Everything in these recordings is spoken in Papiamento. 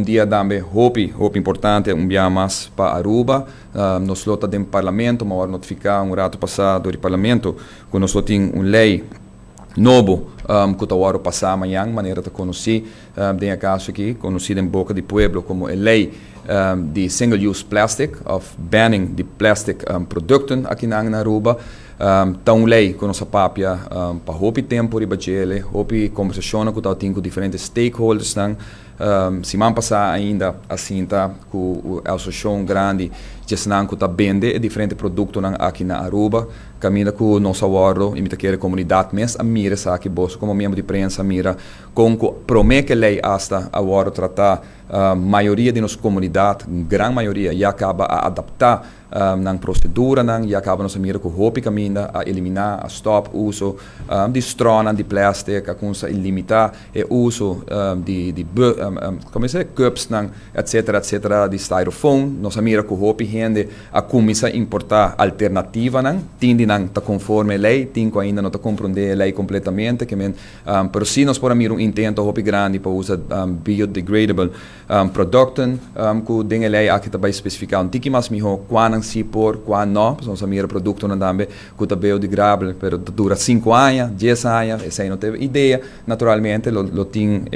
Dia tambe hopi, hopi importante, un dia mas pa Aruba. Nos lo ta den parlamento, m'a notifica un rato pasa di parlamento, cu nos tin un ley nobo cu ta wordo pasa mañan, manera ta conoci, den caso aki, conoci den boca di pueblo como e ley di single-use plastic, of banning di plastic producten aki na Aruba. Ta un ley cu nos a papia pa hopi tempo riba dje, hopi conversacion cu tin cu diferente stakeholders nan. Siman pasa ainda a sinta cu e asociacion grandi di esnan cu ta bende diferente productonan aki na Aruba, caminda cu nos a wordo y mi ta kere comunidad mes a mira esaki, boso como miembro di prensa mira con prome cu e ley hasta a wordo trata, mayoria di nos comunidad, gran mayoria, ya caba a adapta nan proceduranan, ya caba nos mira cu hopi caminda a elimina, a stop uso di straw di plastic, a cuminsa limita e uso di, con ta cups nan, etc, etc, di styrofoam. Nos mira cu hopi hende a cuminsa importa alternativanan, tin di nan ta conforme ley, tin cu ainda no ta comprende e ley completamente, kiermen, pero si nos por mira un intento hopi grandi pa usa biodegradable producten, cu den e ley aki tambe specifica un tiki mas miho cua nan si por, cua no. Nos mira productonan tambe cu ta biodegradable, pero dura 5 aña, 10 aña, esey no tin idea. Naturalmente lo tin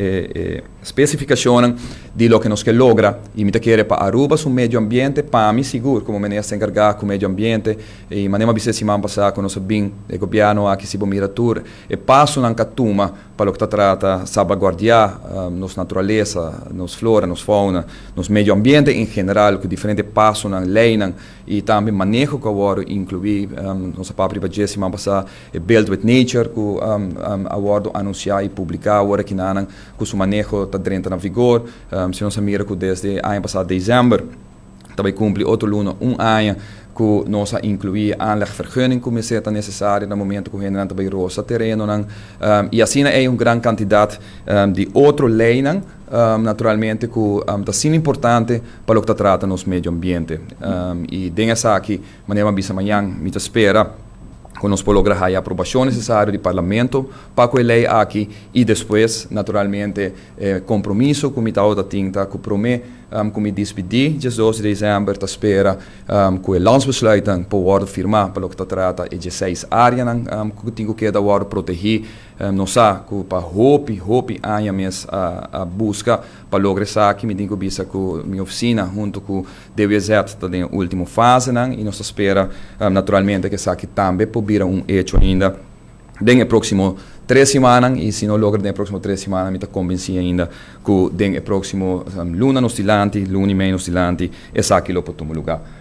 specificacion di loke nos kier logra y mi kier pa Aruba su medio ambiente. Pa mi sigur, como minister encarga cu medio ambiente y manera bisa siman pasa cu nos bin e gobierno aki, si mira tur e pasonan cu a tuma pa loke ta trata salvaguardia nos naturalesa, nos flora, nos fauna, nos medio ambiente en general, cu diferente pasonan, leynan y tambe maneho cu awor inclui, nos papia pa siman pasa e Build with Nature cu a wordo anuncia y publica awor aki nan, cu su maneho ta drenta na vigor. Si nos mira cu desde aña pasa december, tambe cumpli otro luna un aña cu nos a inclui aanlegvergunning cu ta necesario na momento cu hende tambe rosa terenonan, y asina e un gran cantidad di otro leynan, naturalmente, cu ta asina importante pa loke ta trata nos medio ambiente. Y den esaki, manera bisa mañan, mi ta spera cu nos por logra e aprobacion necesario di parlamento pa e ley aki y despues, naturalmente, compromiso cu mi ta tin ta cu prome cu mi despedi, 12 di december, ta spera cu e landsbesluit por wordo firma pa loke ta trata e 16 areanan cu tin cu keda wordo protegi. Nos sa cu pa hopi, hopi aña mes a busca pa logra esaki. Mi tin cu bisa cu mi oficina hunto cu DWZ ta den ultimo fasenan y nos ta spera naturalmente cu esaki tambe por bira un hecho ainda den e proximo 3 siman, y si no logra den e proximo 3 siman, mi ta convenci ainda cu den e proximo luna nos dilanti, luna y mey nos dilanti, esaki lo por tuma luga.